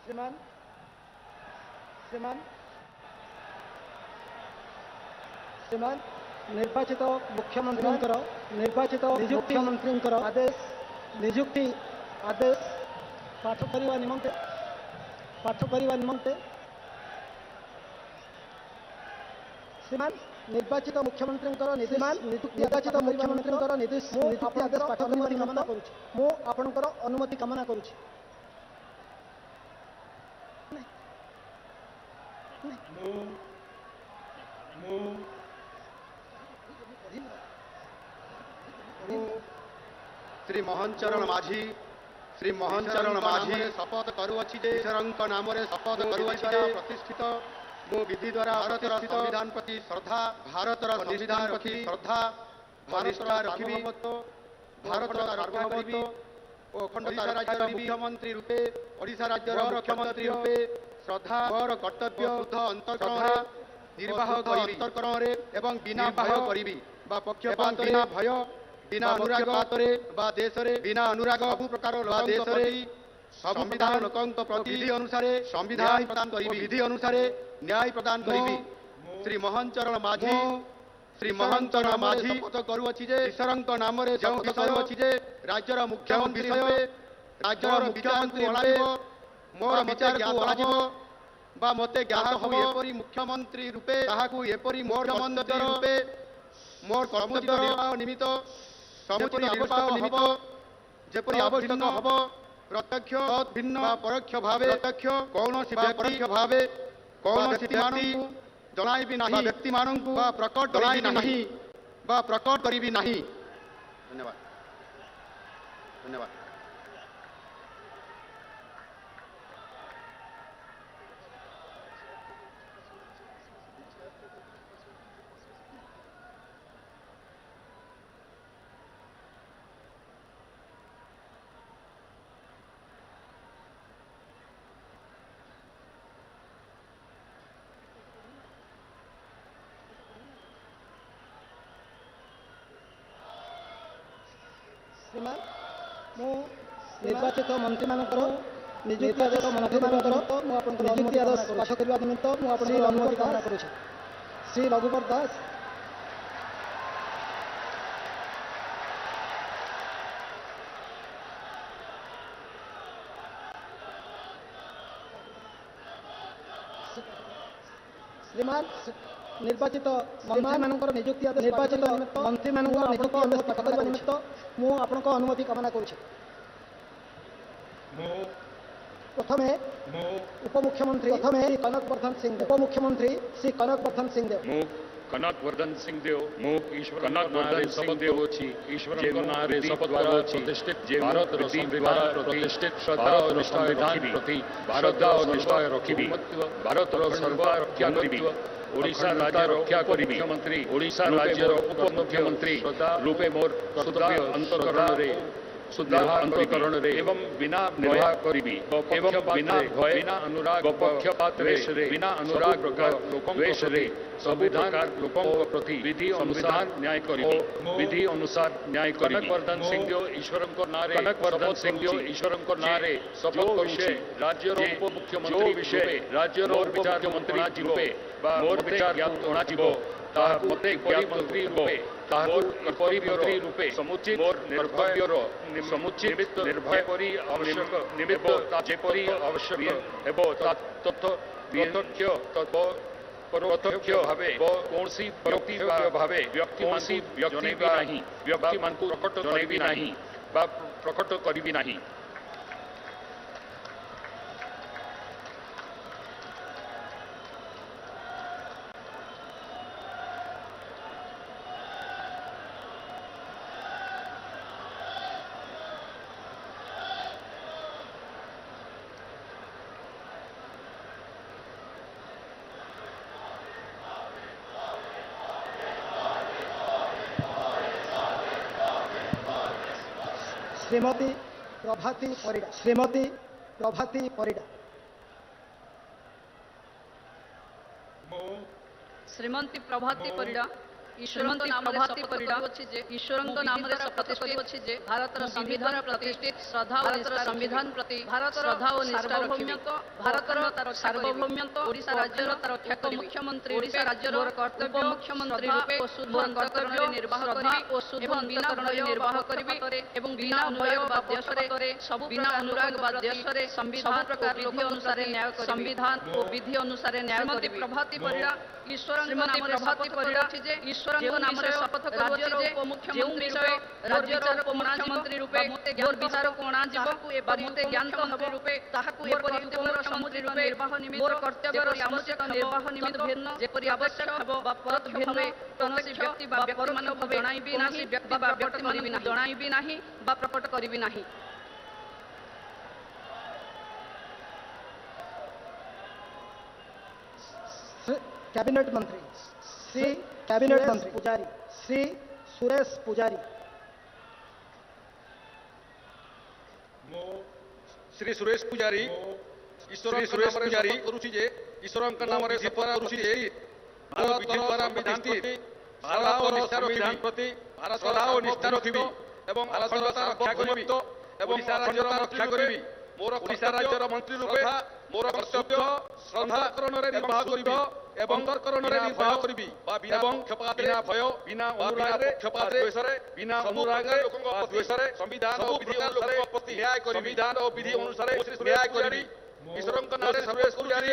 ଶ୍ରୀମାନ ଶ୍ରୀମାନ ଶ୍ରୀମାନ ନିର୍ବାଚିତ ମୁଖ୍ୟମନ୍ତ୍ରୀଙ୍କର ନିର୍ବାଚିତ ମୁଖ୍ୟମନ୍ତ୍ରୀଙ୍କର ଆଦେଶ ନିଯୁକ୍ତି ଆଦେଶ ପାଠ କରିବା ନିମନ୍ତେ ପାଠ କରିବା ନିମନ୍ତେ ଶ୍ରୀମାନ ନିର୍ବାଚିତ ମୁଖ୍ୟମନ୍ତ୍ରୀଙ୍କର ନିର୍ବାଚିତ ମୁଖ୍ୟମନ୍ତ୍ରୀଙ୍କର ନିର୍ଦ୍ଦେଶ ନିଯୁକ୍ତି ଆଦେଶ ପାଠ କରିବା କାମନା କରୁଛି। ମୁଁ ଆପଣଙ୍କର ଅନୁମତି କାମନା କରୁଛି। ମୁଁ ଶ୍ରୀ ମୋହନ ଚରଣ ମାଝୀ ଶ୍ରୀ ମୋହନ ଚରଣ ମାଝୀ ଶପଥ କରୁଅଛି ଯେ ଈଶ୍ୱରଙ୍କ ନାମରେ ଶପଥ କରୁଅଛି ଯେ ପ୍ରତିଷ୍ଠିତ ମୁଁ ବିଧି ଦ୍ୱାରା ଭାରତର ସମ୍ବିଧାନ ପ୍ରତି ଶ୍ରଦ୍ଧା ଭାରତର ସମ୍ବିଧାନ ପ୍ରତି ଶ୍ରଦ୍ଧା ନିଷ୍ଠା ରଖିବି, ଭାରତର ସାର୍ବଭୌମତ୍ୱ ଓ ଅଖଣ୍ଡତା ରାଜ୍ୟର ମୁଖ୍ୟମନ୍ତ୍ରୀ ରୂପେ ଓଡ଼ିଶା ରାଜ୍ୟର ମୁଖ୍ୟମନ୍ତ୍ରୀ ରୂପେ ଶ୍ରଦ୍ଧା ମୋର କର୍ତ୍ତବ୍ୟ ଶୁଦ୍ଧ ଅନ୍ତଃକରଣରେ ନିର୍ବାହ କରିବି ଅନ୍ତଃକରଣରେ ଏବଂ ବିନା ଭୟ କରିବି ବା ପକ୍ଷପାତ ବିନା ଭୟ ବିନା ଅନୁରାଗରେ ବା ଦେଶରେ ବିନା ଅନୁରାଗ ସବୁ ପ୍ରକାର ଦେଶରେ ସମ୍ବିଧାନ ଲୋକଙ୍କ ପ୍ରତି ବିଧି ଅନୁସାରେ ସମ୍ବିଧାନ ପ୍ରଦାନ କରିବି ବିଧି ଅନୁସାରେ ନ୍ୟାୟ ପ୍ରଦାନ କରିବି। ଶ୍ରୀ ମୋହନ ଚରଣ ମାଝୀ ଶ୍ରୀ ମୋହନ ଚରଣ ମାଝୀ ଶପଥ କରୁଅଛି ଯେ ଈଶ୍ୱରଙ୍କ ନାମରେ ଯେଉଁ କରୁଅଛି ଯେ ରାଜ୍ୟର ମୁଖ୍ୟମନ୍ତ୍ରୀ ରାଜ୍ୟର ମୁଖ୍ୟମନ୍ତ୍ରୀ ଅଣାଯିବ ମୋର ବିଚାରକୁ ଅଣାଯିବ ବା ମୋତେ ଜ୍ଞାତ ହେବ ଏପରି ମୁଖ୍ୟମନ୍ତ୍ରୀ ରୂପେ ତାହାକୁ ଏପରି ମୁଖ୍ୟମନ୍ତ୍ରୀ ରୂପେ ମୋର କର୍ତ୍ତବ୍ୟ ନିର୍ବାହ ନିମିତ୍ତ ସମୁଚିତ ଆବଶ୍ୟକ ନିମିତ୍ତ ଯେପରି ଆବଶ୍ୟକ ହେବ ପ୍ରତ୍ୟକ୍ଷ ଭିନ୍ନ ବା ପରୋକ୍ଷ ଭାବେ ପ୍ରତ୍ୟକ୍ଷ କୌଣସି ପରୋକ୍ଷ ଭାବେ କୌଣସି ବ୍ୟକ୍ତିମାନଙ୍କୁ ଜଣାଇବି ନାହିଁ ବ୍ୟକ୍ତିମାନଙ୍କୁ ବା ପ୍ରକଟ ଜଣାଇବି ନାହିଁ ବା ପ୍ରକଟ କରିବି ନାହିଁ। ଧନ୍ୟବାଦ ଧନ୍ୟବାଦ। ଶ୍ରୀମାନ ମୁଁ ନିର୍ବାଚିତ ମନ୍ତ୍ରୀମାନଙ୍କର ନିଯୁକ୍ତି ଆଦେଶ ମନ୍ତ୍ରୀମାନଙ୍କର ମୁଁ ଆପଣଙ୍କର ନିଯୁକ୍ତି ଆଦେଶ ପାଠ କରିବା ନିମିତ୍ତ ମୁଁ ଆପଣଙ୍କର ଅନୁମତି କାମନା କରୁଛି। ଶ୍ରୀ ରଘୁବର ଦାସ ଶ୍ରୀମାନ ନିର୍ବାଚିତ ମନ୍ତ୍ରୀମାନଙ୍କର ନିଯୁକ୍ତି ଆଦେଶ ନିର୍ବାଚିତ ମନ୍ତ୍ରୀମାନଙ୍କର ନିଯୁକ୍ତି ଆଦେଶ ପାଠ କରିବା ନିମିତ୍ତ ମୁଁ ଆପଣଙ୍କ ଅନୁମତି କାମନା କରୁଛି। ପ୍ରଥମେ ଉପମୁଖ୍ୟମନ୍ତ୍ରୀ ପ୍ରଥମେ ଶ୍ରୀ କନକ ବର୍ଦ୍ଧନ ସିଂଦେଓ ଉପମୁଖ୍ୟମନ୍ତ୍ରୀ ଶ୍ରୀ କନକ ବର୍ଦ୍ଧନ ସିଂଦେଓ। ମୁଁ କନକ ବର୍ଦ୍ଧନ ସିଂଦେଓ ମୁଁ ଈଶ୍ୱର କନକ ବର୍ଦ୍ଧନ ସିଂଦେଓ ଅଛି ଈଶ୍ୱରଙ୍କ ନାଁରେ ଶପଥ କରୁଅଛି ଯେ ଭାରତର ସମ୍ବିଧାନ ପ୍ରତିଷ୍ଠିତ ଶ୍ରଦ୍ଧା ଓ ସମ୍ବିଧାନ ପ୍ରତି ଶ୍ରଦ୍ଧା ଓ ନିଷ୍ଠା ରଖିବି, ଭାରତର ସର୍ବ ରକ୍ଷା କରିବି, ଓଡ଼ିଶା ରାଜ୍ୟ ରକ୍ଷା କରିବି। ମୁଖ୍ୟମନ୍ତ୍ରୀ ଓଡ଼ିଶା ରାଜ୍ୟର ଉପମୁଖ୍ୟମନ୍ତ୍ରୀ ରୂପେ ମୋର କର୍ତ୍ତବ୍ୟ ଅନ୍ତଃକରଣରେ ସୁଦ୍ଧା ଅନ୍ତଃକରଣରେ ଏବଂ ବିନା ନିର୍ବାହ କରିବି ଏବଂ ବିନା ଭୟ ବିନା ଅନୁରାଗ ପକ୍ଷପାତରେ ବିନା ଅନୁରାଗ ପ୍ରକାର ଲୋକଙ୍କ ଦ୍ୱେଷରେ ସମ୍ବିଧାନ ଲୋକଙ୍କ ପ୍ରତି ବିଧି ଅନୁସାର ନ୍ୟାୟ କରିବି ବିଧି ଅନୁସାର ନ୍ୟାୟ କରିବି। କନକ ବର୍ଦ୍ଧନ ସିଂଦେଓ ଈଶ୍ୱରଙ୍କ ନାଁରେ କନକ ବର୍ଦ୍ଧନ ସିଂଦେଓ ଈଶ୍ୱରଙ୍କ ନାଁରେ ଶପଥ କରୁଛି ରାଜ୍ୟର ଉପମୁଖ୍ୟମନ୍ତ୍ରୀ ବିଷୟ ରାଜ୍ୟର ଉପମୁଖ୍ୟମନ୍ତ୍ରୀ ରୂପେ ବା ମୋର ବିଚାର ଅଣାଯିବ ତାହାକୁ ମୋତେ ମନ୍ତ୍ରୀ ରୂପେ ତାହାକୁ ଏପରି ମନ୍ତ୍ରୀ ରୂପେ ସମୁଚିତ ମୋର ନିର୍ଭୟର ସମୁଚିତ ନିର୍ଭୟ ପରି ଆବଶ୍ୟକ ନିମିତ୍ତ ଯେପରି ଆବଶ୍ୟକ ହେବ ତଥ୍ୟ ପ୍ରତ୍ୟକ୍ଷ ପ୍ରତ୍ୟକ୍ଷ ଭାବେ କୌଣସି ବ୍ୟକ୍ତି ଭାବେ ବ୍ୟକ୍ତି ବ୍ୟକ୍ତି ନାହିଁ ବ୍ୟକ୍ତିମାନଙ୍କୁ ପ୍ରକଟ ଜଣାଇବି ନାହିଁ ବା ପ୍ରକଟ କରିବି ନାହିଁ। ଶ୍ରୀମତୀ ପ୍ରଭାତୀ ପରିଡ଼ା ଶ୍ରୀମତୀ ପ୍ରଭାତୀ ପରିଡ଼ା। ଶ୍ରୀମନ୍ତୀ ପ୍ରଭାତୀ ପରିଡ଼ା। ଈଶ୍ୱରଙ୍କ ନାମରେ ଶପଥ କରୁଅଛି ଯେ, ଈଶ୍ୱରଙ୍କ ନାମରେ ଶପଥ କରୁଅଛି ଯେ, ଭାରତର ସମ୍ବିଧାନ ପ୍ରତି ଶ୍ରଦ୍ଧା ଓ ନିଷ୍ଠା, ସମ୍ବିଧାନ ପ୍ରତି ଶ୍ରଦ୍ଧା ଓ ନିଷ୍ଠା ରଖିବି। ଭାରତର ସାର୍ବଭୌମ୍ୟତ୍ୱ, ଓଡ଼ିଶା ରାଜ୍ୟର ରକ୍ଷା କରିବି। ମୁଖ୍ୟମନ୍ତ୍ରୀ, ଓଡ଼ିଶା ରାଜ୍ୟର କର୍ତ୍ତବ୍ୟ ମୁଖ୍ୟମନ୍ତ୍ରୀ ରୂପେ ଓ ଶୁଦ୍ଧ ଅନ୍ତଃକରଣରେ ନିର୍ବାହ କରିବି ଓ ଶୁଦ୍ଧ ଅନ୍ତଃକରଣରେ ନିର୍ବାହ କରିବି ଏବଂ ବିନା ଭୟ ବା ଦ୍ୱେଷରେ ସବୁ, ବିନା ଅନୁରାଗ ବା ଦ୍ୱେଷରେ ସବୁ ପ୍ରକାର ବିଧି ଅନୁସାରେ ନ୍ୟାୟ କରିବି, ସମ୍ବିଧାନ ଓ ବିଧି ଅନୁସାରେ ନ୍ୟାୟ କରିବି। ପ୍ରଭାତୀ ପରିଡ଼ା, ଈଶ୍ୱରଙ୍କ ନାମରେ ଶପଥ କରୁଅଛି ଯେ, ଈଶ୍ୱରଙ୍କ ନାମରେ ଶପଥ କରୁଅଛି ଯେ, ଉପମୁଖ୍ୟମନ୍ତ୍ରୀ ରୂପେ, ରାଜ୍ୟର ଉପମୁଖ୍ୟମନ୍ତ୍ରୀ ରୂପେ ମୋତେ ମୋର ବିଚାରକୁ ଅଣାଯିବ ବା ମୋତେ ଜ୍ଞାତ ହେବ ରୂପେ, ତାହାକୁ ଏପରି ଉପମୁଖ୍ୟମନ୍ତ୍ରୀ ରୂପେ ମୋର କର୍ତ୍ତବ୍ୟର ସମୁଚିତ ନିର୍ବାହ ନିମିତ୍ତ ଭିନ୍ନ ଯେପରି ଆବଶ୍ୟକ ହେବ ବା ପରତ ଭିନ୍ନ କୌଣସି ବ୍ୟକ୍ତି ବା ବ୍ୟକ୍ତିମାନଙ୍କୁ ଜଣାଇବି ନାହିଁ, ବ୍ୟକ୍ତି ବା ବ୍ୟକ୍ତିମାନଙ୍କୁ ଜଣାଇବି ନାହିଁ ବା ପ୍ରକଟ କରିବି ନାହିଁ। କ୍ୟାବିନେଟ ମନ୍ତ୍ରୀ ଶ୍ରୀ, କ୍ୟାବିନେଟ ମନ୍ତ୍ରୀ ପୂଜାରୀ, ଶ୍ରୀ ସୁରେଶ ପୂଜାରୀ। ଶ୍ରୀ ସୁରେଶ ପୂଜାରୀ, ଶ୍ରୀ ସୁରେଶ ପୂଜାରୀ କରୁଛି ଯେ, ଈଶ୍ୱରଙ୍କ ନାମରେ ଶପଥ କରୁଛି ଯେ, ବିଧି ଦ୍ୱାରା ପ୍ରତିଷ୍ଠିତ ଭାରତର ସମ୍ବିଧାନ ପ୍ରତି ଶ୍ରଦ୍ଧା ଓ ନିଷ୍ଠା ରଖିବି ଏବଂ ଅଖଣ୍ଡତା ରକ୍ଷା କରିବି ଏବଂ ରାଜ୍ୟର ରକ୍ଷା କରିବି। ମୋର ଓଡ଼ିଶା ରାଜ୍ୟର ମନ୍ତ୍ରୀ ରୂପେ ମୋର କର୍ତ୍ତବ୍ୟ ଶ୍ରଦ୍ଧାକରଣରେ ନିର୍ବାହ କରିବି ଏବଂ ଅନ୍ତଃକରଣରେ ନିର୍ବାହ କରିବି ଏବଂ ବିନା ଭୟ, ବିନା ଅନୁରାଗରେ, ଦ୍ୱେଷରେ, ବିନା ଅନୁରାଗରେ, ଲୋକଙ୍କ ଦ୍ୱେଷରେ ସମ୍ବିଧାନ ଓ ବିଧି ଅନୁସାରେ ନ୍ୟାୟ କରିବି, ସମ୍ବିଧାନ ଓ ବିଧି ଅନୁସାରେ ନ୍ୟାୟ କରିବି। ଈଶ୍ୱରଙ୍କ ନାଁରେ ସୁରେଶ ପୂଜାରୀ,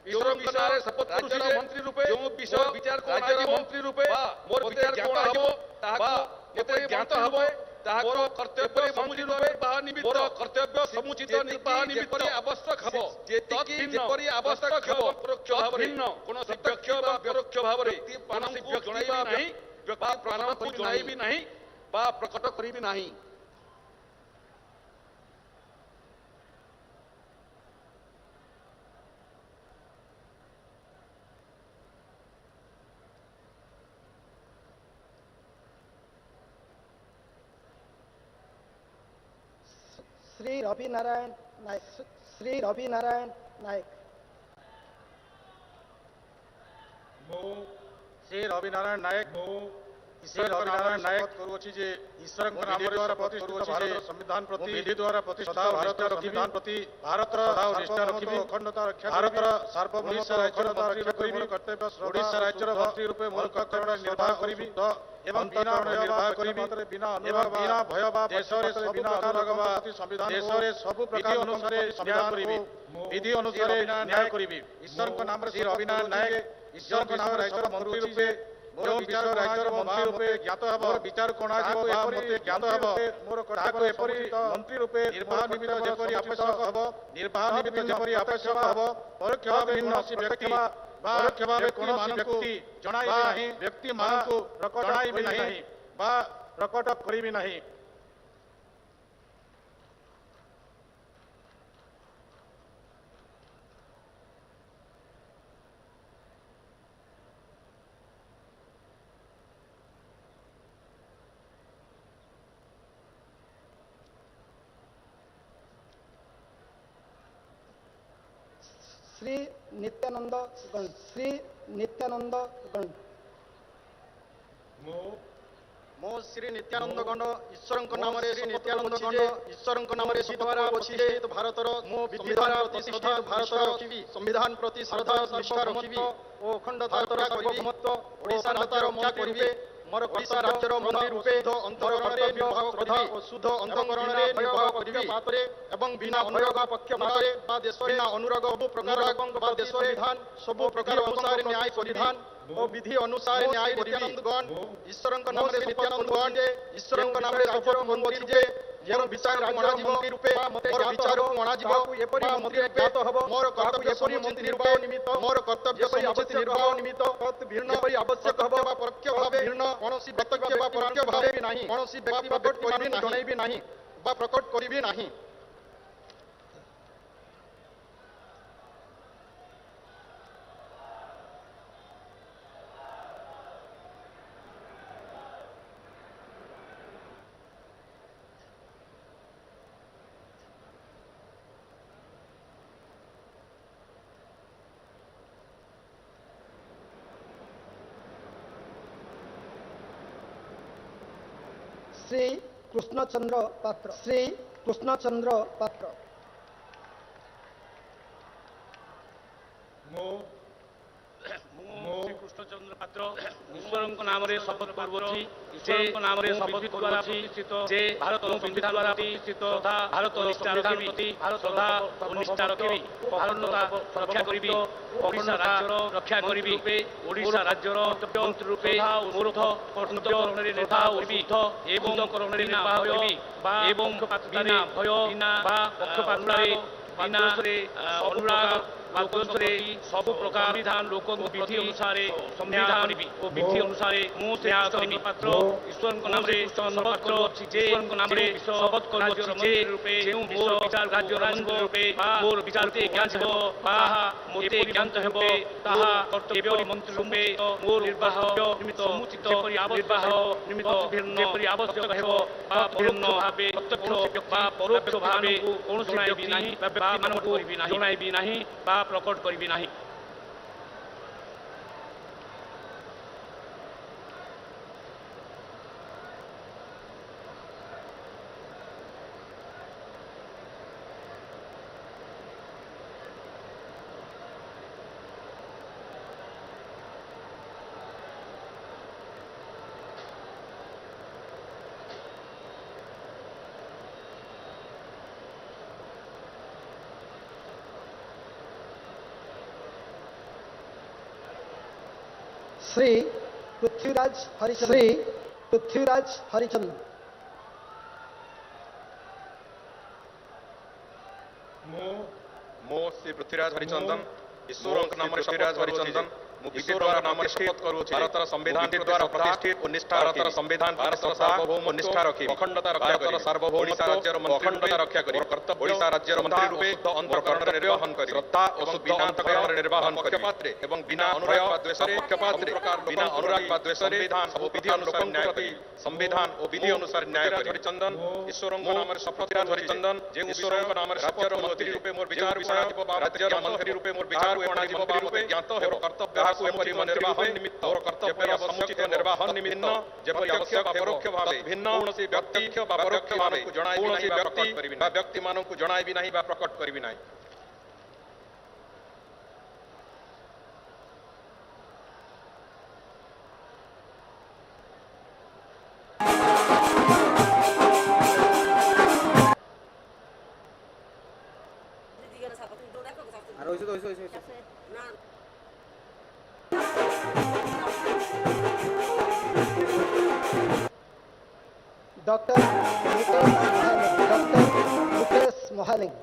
ଈଶ୍ୱରଙ୍କ ନାଁରେ ଶପଥ କରୁଛି ମନ୍ତ୍ରୀ ରୂପେ ଯେଉଁ ବିଷୟ ବିଚାର ରାଜ୍ୟର ମନ୍ତ୍ରୀ ରୂପେ ମୋର ବିଚାର ଅଣାଯିବ ତାହାକୁ ମୋତେ ଜ୍ଞାତ ହେବ, ତାହା କର୍ତ୍ତବ୍ୟ ସମୁଚିତ ନିର୍ବାହ ନିମିତ୍ତ, କର୍ତ୍ତବ୍ୟ ସମୁଚିତ ନିର୍ବାହ ନିମିତ୍ତ ଆବଶ୍ୟକ ହେବ, ଯେତିକି ଯେପରି ଆବଶ୍ୟକ ହେବ, ପରୋକ୍ଷ ଭାବରେ କୌଣସି ବ୍ୟକ୍ତି ବା ପରୋକ୍ଷ ଭାବରେ କୌଣସି ଜଣାଇବି ନାହିଁ ବା ପ୍ରାଣକୁ ଜଣାଇବି ନାହିଁ ବା ପ୍ରକଟ କରିବି ନାହିଁ। ଶ୍ରୀ ରବି ନାରାୟଣ ନାୟକ, ଶ୍ରୀ ରବି ନାରାୟଣ ନାୟକ। ଶ୍ରୀ ରବି ନାରାୟଣ ନାୟକ, ଶ୍ରୀ ରବି ନାରାୟଣ ନାୟକ କରୁଅଛି ଯେ, ଈଶ୍ୱରଙ୍କ ନାମରେ ଶପଥ କରୁଅଛି ଯେ, ସମ୍ବିଧାନ ପ୍ରତି, ବିଧି ଦ୍ୱାରା ପ୍ରତିଷ୍ଠିତ ଭାରତର ସମ୍ବିଧାନ ପ୍ରତି ଭାରତର ନିଷ୍ଠା ରଖିବି, ଅଖଣ୍ଡତା ରକ୍ଷା, ଭାରତର ସାର୍ବଭୌମତ୍ୱ ଅଖଣ୍ଡତା ରକ୍ଷା କରିବି। କର୍ତ୍ତବ୍ୟ ଓଡ଼ିଶା ରାଜ୍ୟର ମନ୍ତ୍ରୀ ରୂପେ ମୋର କର୍ତ୍ତବ୍ୟ ନିର୍ବାହ କରିବି ଏବଂ ବିନା ନିର୍ବାହ କରିବି ଏବଂ ବିନା ଭୟ ବା ଦେଶରେ ସବୁ ପ୍ରକାର ସମ୍ବିଧାନ, ଦେଶରେ ସବୁ ପ୍ରକାର ଅନୁସାରେ ନ୍ୟାୟ କରିବି, ବିଧି ଅନୁସାରେ ନ୍ୟାୟ କରିବି। ଈଶ୍ୱରଙ୍କ ନାମରେ ଶ୍ରୀ ରବି ନାରାୟଣ ନାୟକ, ଈଶ୍ୱରଙ୍କ ନାମରେ ରାଜ୍ୟର ମନ୍ତ୍ରୀ ରୂପେ ଯେଉଁ ବିଚାର ରାଜ୍ୟର ମନ୍ତ୍ରୀ ରୂପେ ଜ୍ଞାତ ହେବ, ବିଚାର ଅଣାଯିବ ବା ମୋତେ ଜ୍ଞାତ ହେବ, ମୋର ତାହାକୁ ଏପରି ମନ୍ତ୍ରୀ ରୂପେ ନିର୍ବାହ ନିମିତ୍ତ ଯେପରି ଆବଶ୍ୟକ ହେବ, ନିର୍ବାହ ନିମିତ୍ତ ଯେପରି ଆବଶ୍ୟକ ହେବ, ପରୋକ୍ଷ ଭାବେ କୌଣସି ବ୍ୟକ୍ତି ବା ପରୋକ୍ଷ ଭାବେ କୌଣସି ବ୍ୟକ୍ତି ଜଣାଇବି ନାହିଁ, ବ୍ୟକ୍ତିମାନଙ୍କୁ ଜଣାଇବି ନାହିଁ ବା ପ୍ରକଟ କରିବି ନାହିଁ। ଶ୍ରୀ ନିତ୍ୟାନନ୍ଦ ଗଣ୍ଡ, ଶ୍ରୀ ନିତ୍ୟାନନ୍ଦ ଗଣ୍ଡ। ମୁଁ ଶ୍ରୀ ନିତ୍ୟାନନ୍ଦ ଗଣ୍ଡ, ଈଶ୍ୱରଙ୍କ ନାମରେ, ଶ୍ରୀ ନିତ୍ୟାନନ୍ଦ ଗଣ୍ଡ, ଈଶ୍ୱରଙ୍କ ନାମରେ ଶପଥ କରୁଅଛି ଯେ, ଭାରତର ମୁଁ ବିଧି ଦ୍ୱାରା ପ୍ରତିଷ୍ଠିତ ଭାରତର ସମ୍ବିଧାନ ପ୍ରତି ଶ୍ରଦ୍ଧା ନିଷ୍ଠା ରଖିବି ଓ ଅଖଣ୍ଡତା ସାର୍ବଭୌମତ୍ୱ ଓଡ଼ିଶା ରାଜ୍ୟର ମନ୍ତ୍ରୀ ରୂପେ ମୋର ଓଡ଼ିଶା ରାଜ୍ୟର ମନ୍ତ୍ରୀ ରୂପେ ଅନ୍ତଃକରଣରେ ନିର୍ବାହ ଶ୍ରଦ୍ଧା ଓ ଶୁଦ୍ଧ ଅନ୍ତଃକରଣରେ ନିର୍ବାହ କରିବି ଏବଂ ବିନା ଅନୁରାଗ ପକ୍ଷପାତରେ ବା ଦେଶରେ ଅନୁରାଗ ସବୁ ପ୍ରକାର ବା ଦେଶରେ ବିଧାନ ସବୁ ପ୍ରକାର ଅନୁସାରେ ନ୍ୟାୟ ସମ୍ବିଧାନ ଓ ବିଧି ଅନୁସାରେ ନ୍ୟାୟ କରିବି। ଈଶ୍ୱରଙ୍କ ନାମରେ ନିତ୍ୟାନନ୍ଦ ଗଣ୍ଡ, ଈଶ୍ୱରଙ୍କ ନାମରେ ଶପଥ କରୁଅଛି ଯେ, ଯେଉଁ ବିଚାର ଅଣାଯିବ ରୂପେ ମୋର ବିଚାରକୁ ଅଣାଯିବ ଏପରି ମନ୍ତ୍ରୀ ଜ୍ଞାତ ହେବ, ମୋର କର୍ତ୍ତବ୍ୟ ଏପରି ମନ୍ତ୍ରୀ ନିର୍ବାହ ନିମିତ୍ତ ମୋର କର୍ତ୍ତବ୍ୟ ସମୁଚିତ ନିର୍ବାହ ନିମିତ୍ତ ଭିନ୍ନ ଏପରି ଆବଶ୍ୟକ ହେବ ବା ପରୋକ୍ଷ ଭାବେ ଭିନ୍ନ କୌଣସି ବ୍ୟକ୍ତି ବା ପରୋକ୍ଷ ଭାବେ ନାହିଁ, କୌଣସି ବ୍ୟକ୍ତି ବା ବ୍ୟକ୍ତିମାନଙ୍କୁ ଜଣାଇବି ନାହିଁ ବା ପ୍ରକଟ କରିବି ନାହିଁ। ଶ୍ରୀ କୃଷ୍ଣଚନ୍ଦ୍ର ପାତ୍ର। ଶ୍ରୀ କୃଷ୍ଣଚନ୍ଦ୍ର ପାତ୍ର। ମୁଁ ଶ୍ରୀ କୃଷ୍ଣଚନ୍ଦ୍ର ପାତ୍ର ଈଶ୍ୱରଙ୍କ ନାମରେ ଶପଥ କରୁଅଛି, ଈଶ୍ୱରଙ୍କ ନାମରେ ଶପଥ କରୁଅଛି ଯେ ଭାରତର ସମ୍ବିଧାନ ଦ୍ୱାରା ପ୍ରତିଷ୍ଠିତ ତଥା ଭାରତର ସମ୍ବିଧାନ ପ୍ରତି ଶ୍ରଦ୍ଧା ଓ ନିଷ୍ଠା ରଖିବି, ଅଖଣ୍ଡତା ରକ୍ଷା କରିବି, ଓଡ଼ିଶା ରାଜ୍ୟର ରକ୍ଷା କରିବି, ଓଡ଼ିଶା ରାଜ୍ୟର ମନ୍ତ୍ରୀ ରୂପେ ମୋର କର୍ତ୍ତବ୍ୟ ନିର୍ବାହ କରିବି ଏବଂ କରଣରେ ନିର୍ବାହ କରିବି ଏବଂ ବିନା ଭୟ ବା ପକ୍ଷପାତରେ, ବିନା ଅନୁରାଗ ବା ଦ୍ୱେଷରେ ସବୁ ପ୍ରକାର ସମ୍ବିଧାନ ଲୋକଙ୍କ ବିଧି ଅନୁସାରେ ସମ୍ବିଧାନ ଓ ବିଧି ଅନୁସାରେ ମୁଁ ସେ କରିବି। ପାତ୍ର ଈଶ୍ୱରଙ୍କ ନାମରେ ଶପଥ କରୁଅଛି ଯେ, ଈଶ୍ୱରଙ୍କ ନାମରେ ଶପଥ କରୁଅଛି ଯେ ଯେଉଁ ମୋର ବିଚାର ରାଜ୍ୟର ମନ୍ତ୍ରୀ ରୂପେ ମୋର ବିଚାର ଜ୍ଞାତ ହେବ ତାହା ମୋତେ ଜ୍ଞାତ ହେବ, ତାହା କର୍ତ୍ତବ୍ୟ ମନ୍ତ୍ରୀ ରୂପେ ମୋର ନିର୍ବାହ ନିମିତ୍ତ ସମୁଚିତ ନିର୍ବାହ ନିମିତ୍ତ ଯେପରି ଆବଶ୍ୟକ ହେବ ବା ପରୋକ୍ଷ ଭାବେ ପ୍ରତ୍ୟକ୍ଷ ବା ପରୋକ୍ଷ ଭାବେ କୌଣସି ବ୍ୟକ୍ତି ନାହିଁ ବା ବ୍ୟକ୍ତିମାନଙ୍କୁ ଜଣାଇବି ନାହିଁ ବା ପ୍ରକଟ କରିବି ନାହିଁ। ଶ୍ରୀ ପୃଥ୍ୱୀରାଜ ହରିଚନ୍ଦନ। ଶ୍ରୀ ପୃଥ୍ୱୀରାଜ ହରିଚନ୍ଦନ। ମୁଁ ଶ୍ରୀ ପୃଥ୍ୱୀରାଜ ହରିଚନ୍ଦନ ଈଶ୍ୱରଙ୍କ ନାମରେ ପୃଥ୍ୱୀରାଜ ହରିଚନ୍ଦନ ମୁଁ ବିଧି ଦ୍ୱାରା ନାମରେ ଶପଥ କରୁଅଛି, ଭାରତର ସମ୍ବିଧାନ ଦ୍ୱାରା ପ୍ରତିଷ୍ଠିତ ଓ ନିଷ୍ଠା, ଭାରତର ସମ୍ବିଧାନ, ଭାରତର ସାର୍ବଭୌମ ନିଷ୍ଠା ରଖି ଅଖଣ୍ଡତା ରକ୍ଷା, ଭାରତର ସାର୍ବଭୌମ ଓଡ଼ିଶା ରାଜ୍ୟର ଅଖଣ୍ଡତା ରକ୍ଷା କରି କର୍ତ୍ତବ୍ୟ ଓଡ଼ିଶା ରାଜ୍ୟର ମନ୍ତ୍ରୀ ରୂପେ ଅନ୍ତଃକରଣରେ ନିର୍ବାହନ କରି ଶ୍ରଦ୍ଧା ଓ ଶୁଦ୍ଧ ଅନ୍ତଃକରଣରେ ନିର୍ବାହନ ପକ୍ଷପାତରେ ଏବଂ ବିନା ଅନୁରାଗ ବା ଦ୍ୱେଷରେ ପକ୍ଷପାତରେ ବିନା ଅନୁରାଗ ବା ଦ୍ୱେଷରେ ସବୁ ବିଧି ଅନୁସାରେ ନ୍ୟାୟ କରି ସମ୍ବିଧାନ ଓ ବିଧି ଅନୁସାରେ ନ୍ୟାୟ କରି ହରିଚନ୍ଦନ ଈଶ୍ୱରଙ୍କ ନାମରେ ଶପଥ ହରିଚନ୍ଦନ ଯେଉଁ ଈଶ୍ୱରଙ୍କ ନାମରେ ରାଜ୍ୟର ମନ୍ତ୍ରୀ ରୂପେ ମୋର ବିଚାର ଅଣାଯିବ ବା ରାଜ୍ୟର ମନ୍ତ୍ରୀ ରୂପେ ମୋର ବିଚାର ଅଣାଯିବ ବା ମୋତେ ଜ୍ଞାତ ହେବ କର୍ତ୍ତବ୍ୟ ତାହାକୁ ଏପରି ନିର୍ବାହ ନିମିତ୍ତ ମୋର କର୍ତ୍ତବ୍ୟ ସମୁଚିତ ନିର୍ବାହ ନିମିତ୍ତ ଯେପରି ଆବଶ୍ୟକ ପରୋକ୍ଷ ଭାବେ ଭିନ୍ନ କୌଣସି ବ୍ୟକ୍ତି ବା ପରୋକ୍ଷ ଭାବେ ଜଣାଇବି ନାହିଁ ବା ପ୍ରକଟ କରିବି ବା ବ୍ୟକ୍ତିମାନଙ୍କୁ ଜଣାଇବି ନାହିଁ ବା ପ୍ରକଟ କରିବି ନାହିଁ। Doctor Mukesh Mahaling.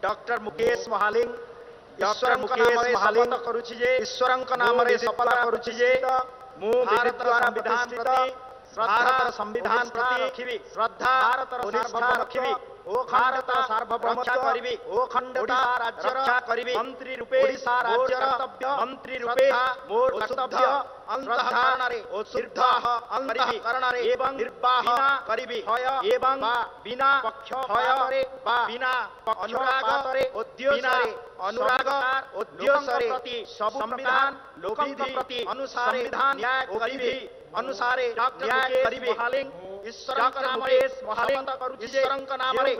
Doctor Mukesh Mahaling. Doctor Mukesh Mahaling ଈଶ୍ୱରଙ୍କ ନାମରେ ଶପଥ କରୁଛି ଯେ, ଈଶ୍ୱରଙ୍କ ନାମରେ ଶପଥ କରୁଛି ଯେ ମୁଁ ଭାରତର ସମ୍ବିଧାନ ପ୍ରତି, ଭାରତର ସମ୍ବିଧାନ ପ୍ରତି ରଖିବି ଶ୍ରଦ୍ଧା, ଭାରତର ନିଷ୍ଠା ରଖିବି ଓ ଭାରତର ସାର୍ବଭୌମତ୍ୱ କରିବି ଓ ଅଖଣ୍ଡତା ରକ୍ଷା କରିବି ମନ୍ତ୍ରୀ ରୂପେ ଓଡ଼ିଶା ରାଜ୍ୟର ମନ୍ତ୍ରୀ ରୂପେ ମୋର କର୍ତ୍ତବ୍ୟ ଅନ୍ତଃକରଣରେ ଓ ଶୁଦ୍ଧ ଅନ୍ତଃକରଣରେ ଏବଂ ନିର୍ବାହ କରିବି ଭୟ ଏବଂ ବିନା ପକ୍ଷପାତରେ ବା ବିନା ଅନୁରାଗରେ ଓ ଦ୍ୱେଷରେ ଅନୁରାଗ ଓ ଦ୍ୱେଷରେ ସବୁ ସମ୍ବିଧାନ ଲୋକଙ୍କ ପ୍ରତି ଅନୁସାରେ ନ୍ୟାୟ କରିବି ଅନୁସାରେ ନ୍ୟାୟ କରିବି। ଈଶ୍ୱରଙ୍କ ନାମରେ ଶପଥ କରୁଛି, ଈଶ୍ୱରଙ୍କ ନାମରେ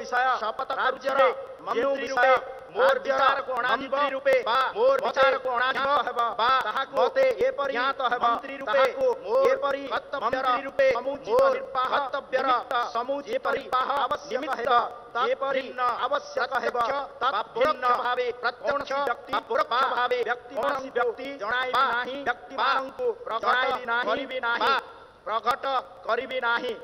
ଶପଥ ରାଜ୍ୟର ମନ୍ତ୍ରୀ ରୂପେ ମୋର ବିଚାରକୁ ଅଣାଯିବ ରୂପେ ବା ମୋର ବିଚାରକୁ ଅଣାଯିବ ହେବ ବା ତାହାକୁ ମୋତେ ଏପରି ଜ୍ଞାତ ହେବ ମନ୍ତ୍ରୀ ରୂପେ ଏପରି ମନ୍ତ୍ରୀ ରୂପେ ସମୁଚିତ କର୍ତ୍ତବ୍ୟର ସମୁଚିତ ନିମିତ୍ତ ଏପରି ଆବଶ୍ୟକ ହେବ ତତ୍ଭିନ୍ନ ଭାବେ ପ୍ରତ୍ୟକ୍ଷ ବ୍ୟକ୍ତି ପରୋକ୍ଷ ଭାବେ କୌଣସି ବ୍ୟକ୍ତି ଜଣାଇବି ନାହିଁ, ବ୍ୟକ୍ତିମାନଙ୍କୁ ଜଣାଇବି ନାହିଁ, କରିବି ନାହିଁ, ପ୍ରକଟ କରିବି ନାହିଁ।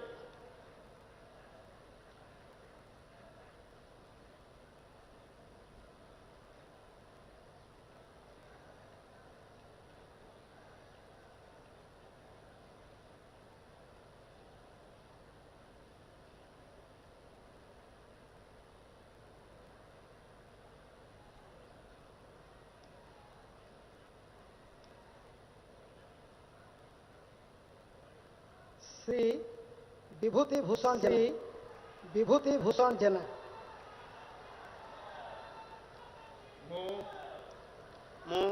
ଶ୍ରୀ ବିଭୂତି ଭୂଷଣ ଜେନା। ବିଭୂତି ଭୂଷଣ ଜେନା। ମୁଁ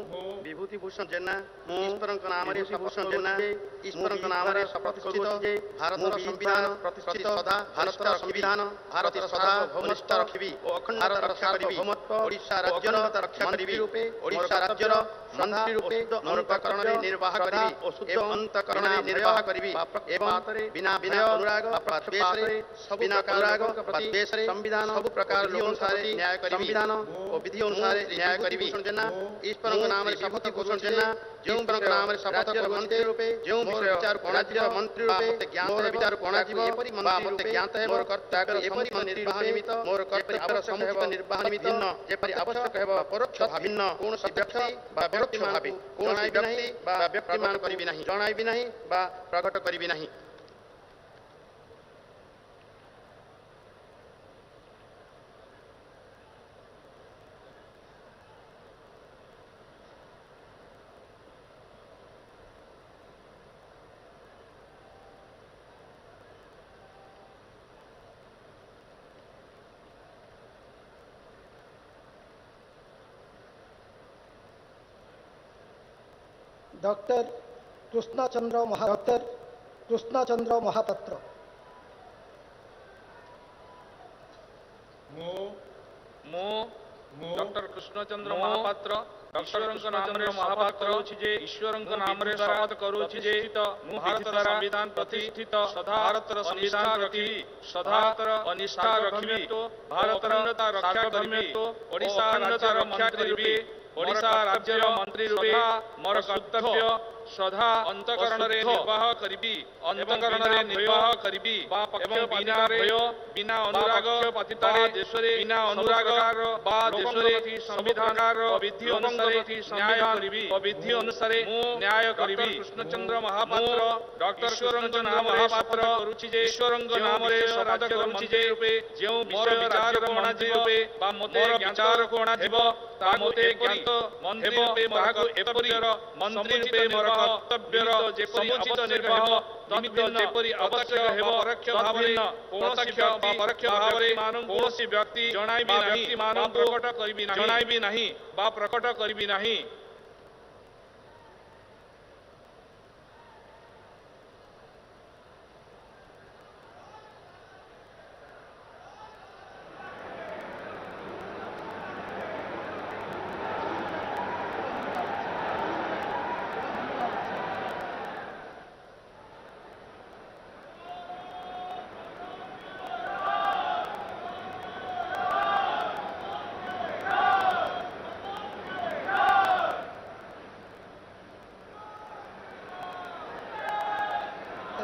ବିଭୂତି ଭୂଷଣ ଜେନା, ମୁଁ ଈଶ୍ୱରଙ୍କ ନାମରେ ଭୂଷଣ ଜେନା ଈଶ୍ୱରଙ୍କ ନାମରେ ଶପଥ କରୁଅଛି ଯେ ଭାରତର ସମ୍ବିଧାନ ପ୍ରତିଷ୍ଠିତ ସଦା ଭାରତର ସମ୍ବିଧାନ ଭାରତର ସାର୍ବଭୌମତ୍ୱ ରଖିବି ଓ ଅଖଣ୍ଡତା ରକ୍ଷା କରିବି। ଓଡ଼ିଶା ରାଜ୍ୟର ରକ୍ଷା କରିବି ରୂପେ ଓଡ଼ିଶା ରାଜ୍ୟର ମନ୍ତ୍ରୀ ରୂପେ ଅନ୍ତଃକରଣରେ ନିର୍ବାହ କରିବି ଏବଂ ଅନ୍ତଃକରଣରେ ନିର୍ବାହ କରିବି ଏବଂ ବିନା ବିନା ଅନୁରାଗ ବା ଦ୍ୱେଷରେ ସବୁ ଅନୁରାଗ ବା ଦ୍ୱେଷରେ ସମ୍ବିଧାନ ସବୁ ପ୍ରକାର ବିଧି ଅନୁସାରେ ନ୍ୟାୟ କରିବି। ସମ୍ବିଧାନ ଓ ବିଧି ଅନୁସାରେ ନ୍ୟାୟ କରିବି। ଜେନା ଈଶ୍ୱରଙ୍କ ନାମରେ ଶପଥ ଭୂଷଣ ଜେନା ଯେଉଁମାନଙ୍କ ନାମରେ ଶପଥ ମନ୍ତ୍ରୀ ରୂପେ ଯେଉଁ ବିଷୟ ବିଚାରକୁ ଅଣାଯିବ ମନ୍ତ୍ରୀ ରୂପେ ମୋର ବିଚାରକୁ ଅଣାଯିବ ବା ମୋତେ ଜ୍ଞାତ ହେବ ମୋର କର୍ତ୍ତବ୍ୟର ଏପରି ନିର୍ବାହ ନିମିତ୍ତ ମୋର କର୍ତ୍ତବ୍ୟର ସମୁଚିତ ନିର୍ବାହ ନିମିତ୍ତ ଯେପରି ଆବଶ୍ୟକ ହେବ ପରୋକ୍ଷ ଭିନ୍ନ କୌଣସି ବ୍ୟକ୍ତି ବା ବ୍ୟକ୍ତି ଭାବେ କୌଣସି ବ୍ୟକ୍ତି ବା ବ୍ୟକ୍ତିମାନ କରିବି ନାହିଁ, ଜଣାଇବି ନାହିଁ ବା ପ୍ରକଟ କରିବି ନାହିଁ। ଡକ୍ଟର କୃଷ୍ଣଚନ୍ଦ୍ର ମହା ଡକ୍ଟର କୃଷ୍ଣଚନ୍ଦ୍ର ମହାପାତ୍ର। ମୁଁ ଡକ୍ଟର କୃଷ୍ଣଚନ୍ଦ୍ର ମହାପାତ୍ର ଈଶ୍ୱରଙ୍କ ନାମରେ ମହାପାତ୍ର ଯେ ଈଶ୍ୱରଙ୍କ ନାମରେ ଶପଥ କରୁଛି ଯେ ମୁଁ ଭାରତର ସମ୍ବିଧାନ ପ୍ରତିଷ୍ଠିତ ସଦା ଭାରତର ସମ୍ବିଧାନ ରଖିବି, ସଦାତର ଅନିଷ୍ଠା ରଖିବି, ଭାରତର ରକ୍ଷା କରିବି, ଓଡ଼ିଶା ରାଜ୍ୟର ରକ୍ଷା କରିବି, ଓଡ଼ିଶା ରାଜ୍ୟର ମନ୍ତ୍ରୀ ରୂପେ ମୋର କର୍ତ୍ତବ୍ୟ ଶ୍ରଦ୍ଧା ଅନ୍ତଃକରଣରେ ନିର୍ବାହ କରିବି, ଅନ୍ତଃକରଣରେ ନିର୍ବାହ କରିବି ଏବଂ ବିନା ଭୟ ବିନା ଅନୁରାଗ ପତିତାରେ ଦେଶରେ ବିନା ଅନୁରାଗ ବା ଦେଶରେ ସମ୍ବିଧାନର ବିଧି ଅନୁସାରେ ନ୍ୟାୟ କରିବି, ବିଧି ଅନୁସାରେ ନ୍ୟାୟ କରିବି। କୃଷ୍ଣଚନ୍ଦ୍ର ମହାପାତ୍ର ଡକ୍ଟର ଈଶ୍ୱରଙ୍କ ନାମରେ ଶପଥ କରୁଛି ଯେ ଈଶ୍ୱରଙ୍କ ନାମରେ ଶପଥ କରୁଛି ଯେ ଯେଉଁ ବିଷୟ ବିଚାରକୁ ଅଣାଯିବ ବା ମୋତେ ବିଚାରକୁ ଅଣାଯିବ ତା ମୋତେ ଜ୍ଞାତ ହେବ, ତାହାକୁ ଏପରି ମନ୍ତ୍ରୀ ରୂପେ ମୋର କର୍ତ୍ତବ୍ୟର ସମୁଚିତ ନିର୍ବାହ ନିମିତ୍ତ ଯେପରି ଆବଶ୍ୟକ ହେବ ପରୋକ୍ଷ ଭାବରେ କୌଣସି ବ୍ୟକ୍ତି ପରୋକ୍ଷ ଭାବରେ କୌଣସି ବ୍ୟକ୍ତି ଜଣାଇବି ନାହିଁ ବା ପ୍ରକଟ କରିବି ନାହିଁ, ଜଣାଇବି ନାହିଁ ବା ପ୍ରକଟ କରିବି ନାହିଁ।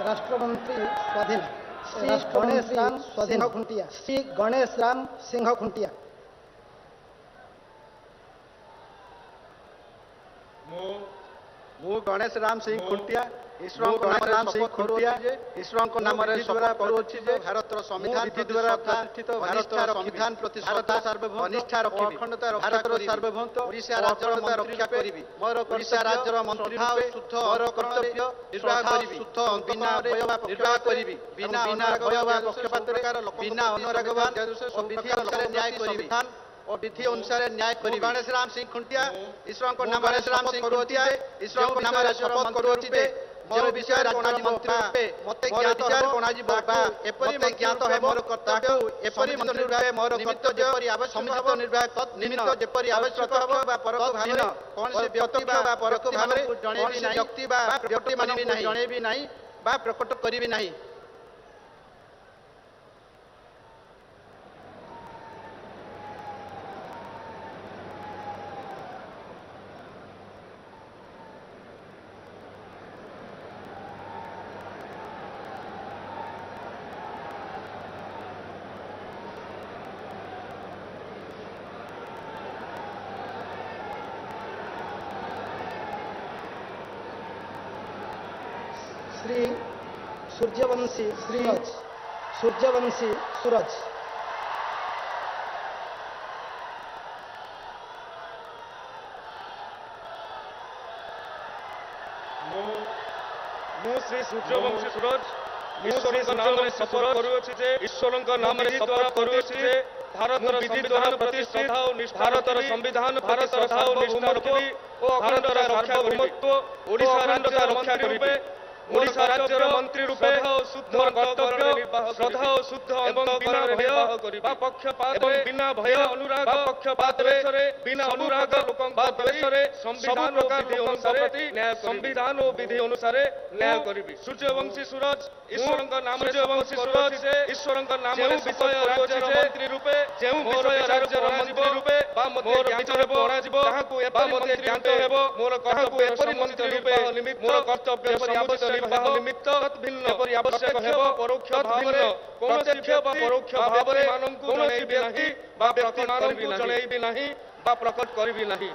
ରାଷ୍ଟ୍ରମନ୍ତ୍ରୀ ସ୍ୱାଧୀନ ଶ୍ରୀ ଗଣେଶ ରାମ ସିଂହ ଖୁଣ୍ଟିଆ। ଶ୍ରୀ ଗଣେଶ ରାମ ସିଂହ ଖୁଣ୍ଟିଆ। ମୁଁ ଗଣେଶ ରାମ ସିଂ ଖୁଣ୍ଟିଆ ଈଶ୍ୱରଙ୍କ ନାମରେ ସିଂ ଖୁଣ୍ଟିଆ ଈଶ୍ୱରଙ୍କ ନାମରେ ଶପଥ କରୁଅଛି ଯେ ଭାରତର ସମ୍ବିଧାନ ଦ୍ୱାରା ପ୍ରତିଷ୍ଠିତ ଭାରତର ସମ୍ବିଧାନ ପ୍ରତି ଶ୍ରଦ୍ଧା ସାର୍ବଭୌମ ନିଷ୍ଠା ରଖିବି, ଅଖଣ୍ଡତା ଭାରତର ସାର୍ବଭୌମତ୍ୱ ଓଡ଼ିଶା ରାଜ୍ୟର ରକ୍ଷା କରିବି, ମୋର ଓଡ଼ିଶା ରାଜ୍ୟର ମନ୍ତ୍ରୀ ରୂପେ ଶୁଦ୍ଧ ମୋର କର୍ତ୍ତବ୍ୟ ନିର୍ବାହ କରିବି, ଶୁଦ୍ଧ ବିନା ଭୟ ବା ନିର୍ବାହ କରିବି, ବିନା ଭୟ ବା ପକ୍ଷପାତରେ ବିନା ଅନୁରାଗ ବା ବିଧି ଅନୁସାରେ ନ୍ୟାୟ କରିବି ଓ ବିଧି ଅନୁସାରେ ନ୍ୟାୟ କରିବି। ଗଣେଶ ରାମ ସିଂ ଖୁଣ୍ଟିଆ ଈଶ୍ୱରଙ୍କ ନାମରେ ରାମ ସିଂ ଖୁଣ୍ଟିଆ ଈଶ୍ୱରଙ୍କ ନାମରେ ଶପଥ କରୁଅଛି ଯେ ମୋର ବିଷୟ ରାଜ୍ୟର ମନ୍ତ୍ରୀ ରୂପେ ମୋତେ ଜ୍ଞାତ ଅଣାଯିବ ବା ଏପରି ଜ୍ଞାତ ହେବ ମୋର କର୍ତ୍ତବ୍ୟ ଏପରି ମନ୍ତ୍ରୀ ରୂପେ ମୋର କର୍ତ୍ତବ୍ୟ ଯେପରି ଆବଶ୍ୟକ ନିର୍ବାହ ନିମିତ୍ତ ଯେପରି ଆବଶ୍ୟକ ହେବ ବା ପରୋକ୍ଷ ଭାବରେ କୌଣସି ବ୍ୟକ୍ତି ବା ପରୋକ୍ଷ ଭାବରେ ଜଣେଇବି ନାହିଁ, ବ୍ୟକ୍ତି ବା ବ୍ୟକ୍ତିମାନଙ୍କୁ ଜଣେଇବି ନାହିଁ ବା ପ୍ରକଟ କରିବି ନାହିଁ। ଶ୍ରୀ ସୂର୍ଯ୍ୟବଂଶୀ ସୁରଜ। ସୂର୍ଯ୍ୟବଂଶୀ ସୁରଜ। ମୁଁ ଶ୍ରୀ ସୂର୍ଯ୍ୟବଂଶୀ ସୁରଜ ଈଶ୍ୱରଙ୍କ ନାମରେ ଶପଥ କରୁଅଛି ଯେ ଈଶ୍ୱରଙ୍କ ନାମରେ ଶପଥ କରୁଅଛି ଯେ ଭାରତର ସମ୍ବିଧାନ ପ୍ରତି ଶ୍ରଦ୍ଧା ଓ ନିଷ୍ଠା, ଭାରତର ସମ୍ବିଧାନ ପ୍ରତି ଶ୍ରଦ୍ଧା ଓ ନିଷ୍ଠା ରଖିବି ଓ ଅଖଣ୍ଡତା ରକ୍ଷା କରିବି। ଓଡ଼ିଶା ରାଜ୍ୟର ରକ୍ଷା କରିବେ, ଓଡ଼ିଶା ରାଜ୍ୟର ମନ୍ତ୍ରୀ ରୂପେ ମୋର କର୍ତ୍ତବ୍ୟ ଶ୍ରଦ୍ଧା ଓ ଶୁଦ୍ଧ ଏବଂ ବିନା ଭୟ ବା ପକ୍ଷପାତ, ବିନା ଭୟ ଅନୁରାଗ ପକ୍ଷପାତରେ, ବିନା ଅନୁରାଗ ଲୋକଙ୍କ ଦ୍ୱେଷରେ ସମ୍ବିଧାନ ପ୍ରକାର ଅନୁସାରେ ନ୍ୟାୟ, ସମ୍ବିଧାନ ଓ ବିଧି ଅନୁସାରେ ନ୍ୟାୟ କରିବି। ସୂର୍ଯ୍ୟବଂଶୀ ସୁରଜ ଈଶ୍ୱରଙ୍କ ନାମରେ, ସୂର୍ଯ୍ୟବଂଶୀ ସୁରଜ ଈଶ୍ୱରଙ୍କ ନାମରେ ବିଷୟ ରାଜ୍ୟର ମନ୍ତ୍ରୀ ରୂପେ, ଯେଉଁ ବିଷୟ ରାଜ୍ୟର ମନ୍ତ୍ରୀ ରୂପେ ବା ମୋର ବିଚାର ଅଣାଯିବ ତାହାକୁ ବା ମୋତେ ଜ୍ଞାତ ହେବ, ମୋର କର୍ତ୍ତବ୍ୟ ଏପରି ମନ୍ତ୍ରୀ ରୂପେ ମୋର କର୍ତ୍ତବ୍ୟ ସମୁଚିତ ନିର୍ବାହ ନିମିତ୍ତ ଭିନ୍ନ ଏପରି ଆବଶ୍ୟକ ହେବ ପରୋକ୍ଷ ଭାବରେ କୌଣସି ବା ପରୋକ୍ଷ ଭାବରେ କୌଣସି ବ୍ୟକ୍ତି ବା ବ୍ୟକ୍ତିମାନଙ୍କୁ ଜଣାଇବି ନାହିଁ ବା ପ୍ରକଟ କରିବି ନାହିଁ।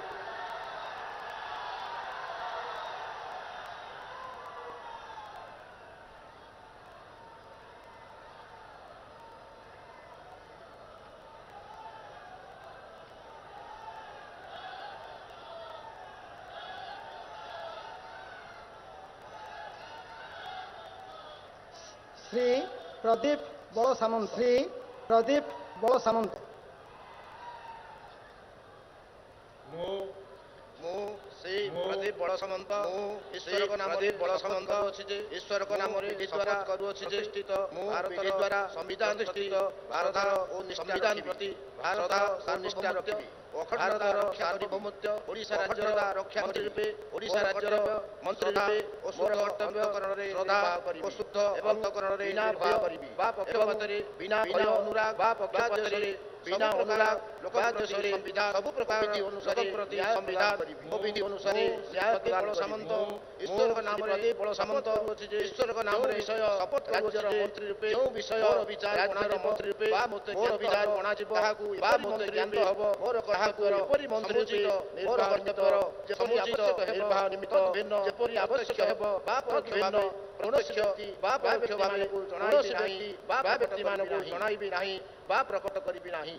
ଶ୍ରୀ ପ୍ରଦୀପ ବଳ ସାମନ୍ତ, ଶ୍ରୀ ପ୍ରଦୀପ ବଳ ସାମନ୍ତ। ମୁଁ ଶ୍ରୀ ପ୍ରଦୀପ ବଳ ସାମନ୍ତ ଈଶ୍ୱରଙ୍କ ନାମରେ ବଳ ସାମନ୍ତ ଅଛି ଯେ ଈଶ୍ୱରଙ୍କ ନାମରେ ଦ୍ୱାରା କରୁଅଛି ଯେ ପ୍ରତିଷ୍ଠିତ ମୁଁ ଭାରତର ଦ୍ୱାରା ସମ୍ବିଧାନ ପ୍ରତିଷ୍ଠିତ ଭାରତର ଓ ସମ୍ବିଧାନ ପ୍ରତି ଭାରତ ଓ ନିଷ୍ଠା ରଖିବି, ଅଖଣ୍ଡତାର ସାର୍ବଭୌମତ୍ୱ ଓଡ଼ିଶା ରାଜ୍ୟର ରକ୍ଷା ମନ୍ତ୍ରୀ ରୂପେ, ଓଡ଼ିଶା ରାଜ୍ୟର ମନ୍ତ୍ରୀ ରୂପେ ଓ ମୋର କର୍ତ୍ତବ୍ୟ ଶ୍ରଦ୍ଧା ଓ ଶୁଦ୍ଧ ଏବଂ ଅନ୍ତଃକରଣରେ ନିର୍ବାହ କରିବି ବା ପକ୍ଷପାତରେ ବିନା ଭୟ ଅନୁରାଗ ବା ପକ୍ଷପାତରେ ବିନା ଅନୁରାଗ ଲୋକ ଦେଶରେ ସମ୍ବିଧାନ ସବୁ ପ୍ରକାର ବିଧି ଅନୁସାରେ ପ୍ରତି ସମ୍ବିଧାନ ଓ ବିଧି ଅନୁସାରେ ନ୍ୟାୟ ବଳ ସାମନ୍ତ ଈଶ୍ୱରଙ୍କ ନାମରେ ବଳ ସାମନ୍ତ ଈଶ୍ୱରଙ୍କ ନାମରେ ବିଷୟ ଶପଥ ରାଜ୍ୟର ମନ୍ତ୍ରୀ ରୂପେ ଯେଉଁ ବିଷୟ ବିଚାର ରାଜ୍ୟର ମନ୍ତ୍ରୀ ରୂପେ ବା ମୋତେ ମୋର ବିଚାର ଅଣାଯିବ ତାହାକୁ ବା ମୋତେ ଜ୍ଞାତ ହେବ, ମୋର କାହାକୁ ଏପରି ମନ୍ତ୍ରୀ ମୋର କର୍ତ୍ତବ୍ୟର ସମୁଚିତ ନିର୍ବାହ ନିମିତ୍ତ ଭିନ୍ନ ଯେପରି ଆବଶ୍ୟକ ହେବ ବା ପରୋକ୍ଷ ଭାବେ କୌଣସି ବ୍ୟକ୍ତି ବା ପରୋକ୍ଷ ଭାବେ କୌଣସି ବ୍ୟକ୍ତି ବା ବ୍ୟକ୍ତିମାନଙ୍କୁ ଜଣାଇବି ନାହିଁ ବା ପ୍ରକଟ କରିବି ନାହିଁ।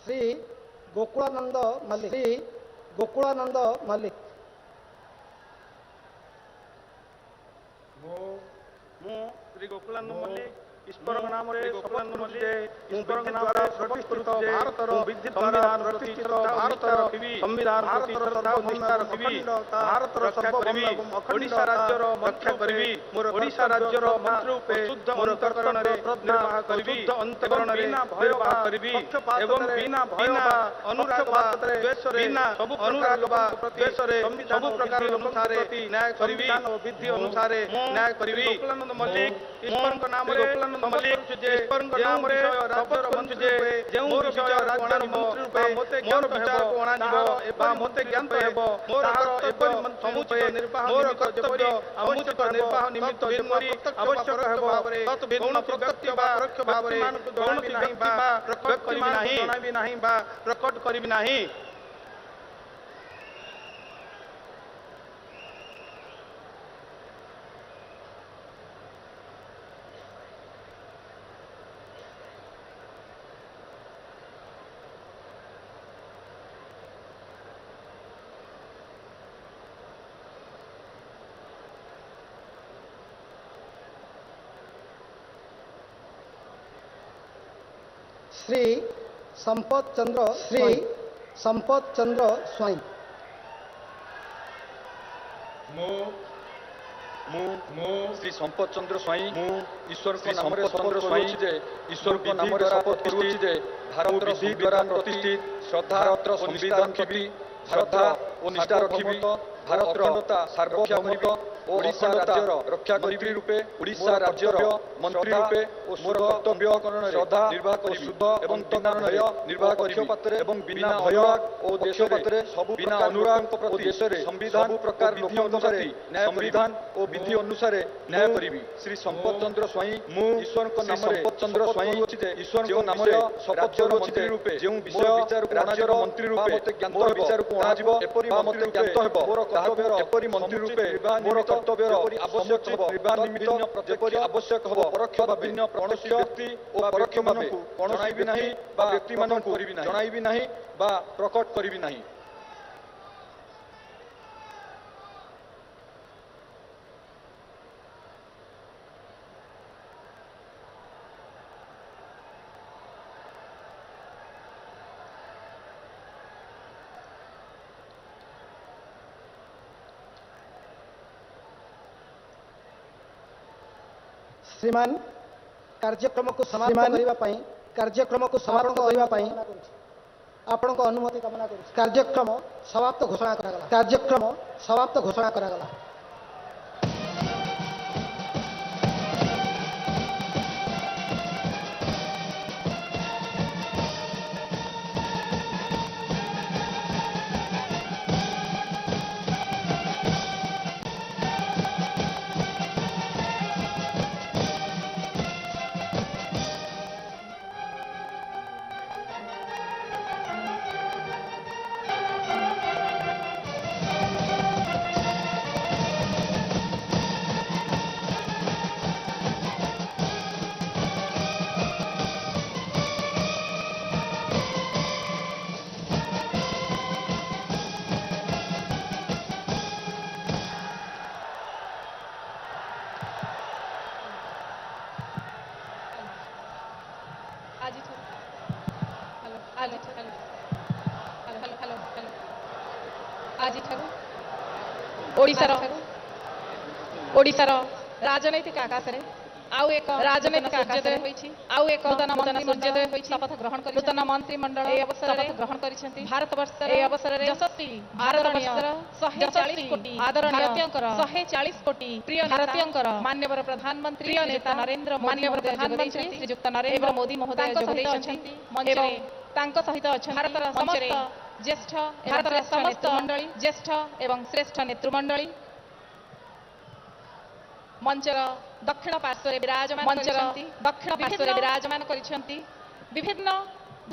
ଶ୍ରୀ ଗୋକୁଳାନନ୍ଦ ମଲ୍ଲିକ, ଶ୍ରୀ ଗୋକୁଳାନନ୍ଦ ମଲ୍ଲିକ। ମୁଁ ଶ୍ରୀ ଗୋକୁଳାନନ୍ଦ ମଲ୍ଲିକ ଈଶ୍ୱରଙ୍କ ନାମରେ ଗୋକୁଳାନନ୍ଦ ମଲ୍ଲିକ ଈଶ୍ୱରଙ୍କ ନାମରେ ପ୍ରତିଷ୍ଠିତ ଭାରତର ସମ୍ବିଧାନ ପ୍ରତିଷ୍ଠିତ ଭାରତର ସମ୍ବିଧାନ ପ୍ରତି ଶ୍ରଦ୍ଧା ଓ ନିଷ୍ଠା ରଖିବି, ଭାରତର ରକ୍ଷା କରିବି, ଓଡ଼ିଶା ରାଜ୍ୟର ରକ୍ଷା କରିବି, ମୋର ଓଡ଼ିଶା ରାଜ୍ୟର ମନ୍ତ୍ରୀ ରୂପେ ଶୁଦ୍ଧ ଅନ୍ତଃକରଣରେ ନିର୍ବାହ କରିବି, ଶୁଦ୍ଧ ଅନ୍ତଃକରଣରେ ନିର୍ବାହ କରିବି ଏବଂ ବିନା ଭୟ ବା ଅନୁରାଗ ବା ଦ୍ୱେଷରେ ବିନା ସବୁ ଅନୁରାଗ ବା ଦ୍ୱେଷରେ ସବୁ ପ୍ରକାର ଅନୁସାରେ ନ୍ୟାୟ କରିବି ଓ ବିଧି ଅନୁସାରେ ନ୍ୟାୟ କରିବି। ଗୋକୁଳାନନ୍ଦ ମଲ୍ଲିକ ଈଶ୍ୱରଙ୍କ ନାମରେ ଗୋକୁଳାନନ୍ଦ ମଲ୍ଲିକ ଈଶ୍ୱରଙ୍କ ନାମରେ ଶପଥ କରୁଛି ଯେ ଯେଉଁ ବିଷୟ ରାଜ୍ୟର ମନ୍ତ୍ରୀ ରୂପେ ମୋର ବିଚାରକୁ ଅଣାଯିବ ବା ମୋତେ ଜ୍ଞାତ ହେବ, ମୋର ଏପରି ସମୁଚିତ ନିର୍ବାହ ମୋର କର୍ତ୍ତବ୍ୟ ସମୁଚିତ ନିର୍ବାହ ନିମିତ୍ତ ଯେପରି ଆବଶ୍ୟକ ହେବ କୌଣସି ବ୍ୟକ୍ତି ବା ପରୋକ୍ଷ ଭାବରେ କୌଣସି ବ୍ୟକ୍ତି ବା ପ୍ରକଟ କରିବି ନାହିଁ, ଜଣାଇବି ନାହିଁ ବା ପ୍ରକଟ କରିବି ନାହିଁ। ଶ୍ରୀ ସମ୍ପଦ ଚନ୍ଦ୍ର, ଶ୍ରୀ ସମ୍ପଦ ଚନ୍ଦ୍ର ସ୍ୱାଇଁ। ମୁଁ ଶ୍ରୀ ସମ୍ପଦ ଚନ୍ଦ୍ର ସ୍ୱାଇଁ ମୁଁ ଈଶ୍ୱରଙ୍କ ନାମରେ ଶପଥ କରୁଛି ଯେ ଈଶ୍ୱରଙ୍କ ନାମରେ ଶପଥ କରୁଛି ଯେ ଭାରତର ସମ୍ବିଧାନ ପ୍ରତିଷ୍ଠିତ ଶ୍ରଦ୍ଧା ଭାରତର ସମ୍ବିଧାନ ପ୍ରତି ଶ୍ରଦ୍ଧା ଓ ନିଷ୍ଠା ରଖିବି, ଭାରତର ସାର୍ବଭୌମତ୍ୱ ଓ ଓଡ଼ିଶା ରାଜ୍ୟର ରକ୍ଷା କରିବି ରୂପେ ଓଡ଼ିଶା ରାଜ୍ୟର ମନ୍ତ୍ରୀ ରୂପେ ଓ ମୋର କର୍ତ୍ତବ୍ୟ ଶ୍ରଦ୍ଧା ନିର୍ବାହ କରିବି, ଶୁଦ୍ଧ ଏବଂ ବିନା ଭୟ ନିର୍ବାହ କରିବି ଏବଂ ବିନା ଭୟ ଓ ଦେଶରେ ସବୁ ବିନା ଅନୁରାଗଙ୍କ ପ୍ରତି ଦେଶରେ ସମ୍ବିଧାନ ପ୍ରକାର ବିଧି ଅନୁସାରେ ସମ୍ବିଧାନ ଓ ବିଧି ଅନୁସାରେ ନ୍ୟାୟ କରିବି। ଶ୍ରୀ ସମ୍ପଦ ଚନ୍ଦ୍ର ସ୍ୱାଇଁ, ମୁଁ ଈଶ୍ୱରଙ୍କ ନାମରେ ସମ୍ପଦ ଚନ୍ଦ୍ର ସ୍ୱାଇଁ ଈଶ୍ୱରଙ୍କ ନାମରେ ଶପଥ କରୁଅଛି ଯେ ରୂପେ ଯେଉଁ ବିଷୟ ରାଜ୍ୟର ମନ୍ତ୍ରୀ ରୂପେ ମୋତେ ଜ୍ଞାତ ବିଚାରକୁ ଅଣାଯିବ ଏପରି ମୋତେ ଜ୍ଞାତ ହେବ ମୋର କର୍ତ୍ତବ୍ୟର ଏପରି ମନ୍ତ୍ରୀ ରୂପେ ମୋର କର୍ତ୍ତବ୍ୟର ଆବଶ୍ୟକ ହେବ ନିମିତ୍ତ ଯେପରି ଆବଶ୍ୟକ ହେବ ପରୋକ୍ଷ ଭାବେ କୌଣସି ବ୍ୟକ୍ତି ଓ ପରୋକ୍ଷ ଭାବେ ଜଣାଇବି ନାହିଁ ବା ବ୍ୟକ୍ତିମାନଙ୍କୁ ଜଣାଇବି ନାହିଁ ବା ପ୍ରକଟ କରିବି ନାହିଁ। ଶ୍ରୀମାନ, କାର୍ଯ୍ୟକ୍ରମକୁ ସମାପ୍ତ କରିବା ପାଇଁ କାର୍ଯ୍ୟକ୍ରମକୁ ସମାପ୍ତ କରିବା ପାଇଁ ଆପଣଙ୍କ ଅନୁମତି କାମନା କରୁଛି। କାର୍ଯ୍ୟକ୍ରମ ସମାପ୍ତ ଘୋଷଣା କରାଗଲା। କାର୍ଯ୍ୟକ୍ରମ ସମାପ୍ତ ଘୋଷଣା କରାଗଲା। ଆଜିଠାରୁ ଓଡ଼ିଶାର ରାଜନୈତିକ ଆକାଶରେ ଆଉ ଏକ ରାଜନୈତିକ ଆକାଶରେ ହୋଇଛି ଆଉ ଏକ ନୂତନ ମନ୍ତ୍ରୀ ହୋଇଛି ଶପଥ ଗ୍ରହଣ କରି ନୂତନ ମନ୍ତ୍ରିମଣ୍ଡଳ ଏହି ଅବସରରେ ଶପଥ ଗ୍ରହଣ କରିଛନ୍ତି। ଭାରତବର୍ଷର ଏହି ଅବସରରେ ଯଶସ୍ୱୀ ଆଦରଣୀୟ 140 କୋଟି ଆଦରଣୀୟ ଭାରତୀୟଙ୍କର 140 କୋଟି ପ୍ରିୟ ଭାରତୀୟଙ୍କର ମାନ୍ୟବର ପ୍ରଧାନମନ୍ତ୍ରୀ ନେତା ନରେନ୍ଦ୍ର ମାନ୍ୟବର ପ୍ରଧାନମନ୍ତ୍ରୀ ଶ୍ରୀଯୁକ୍ତ ନରେନ୍ଦ୍ର ମୋଦି ମହୋଦୟ ଯୋଗ ଦେଇଛନ୍ତି ମଞ୍ଚରେ। ତାଙ୍କ ସହିତ ଅଛନ୍ତି ଭାରତର ସମସ୍ତ ଜ୍ୟେଷ୍ଠ ଭାରତର ସମସ୍ତ ମଣ୍ଡଳୀ ଜ୍ୟେଷ୍ଠ ଏବଂ ଶ୍ରେଷ୍ଠ ନେତୃମଣ୍ଡଳୀ। ମଞ୍ଚର ଦକ୍ଷିଣ ପାର୍ଶ୍ୱରେ ବିରାଜମାନ କରିଛନ୍ତି ଦକ୍ଷିଣ ପାର୍ଶ୍ୱରେ ବିରାଜମାନ କରିଛନ୍ତି ବିଭିନ୍ନ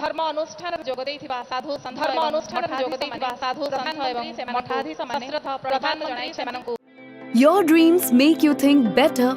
ଧର୍ମ ଅନୁଷ୍ଠାନରେ ଯୋଗ ଦେଇଥିବା ସାଧୁ ଧର୍ମ ଅନୁଷ୍ଠାନରେ ଯୋଗ ଦେଇଥିବା ସାଧୁ ସନ୍ଥ ଏବଂ ମଠାଧୀଶ ମାନେ ପ୍ରଧାନ ଜଣାଇ ସେମାନଙ୍କୁ। Your dreams make you think better.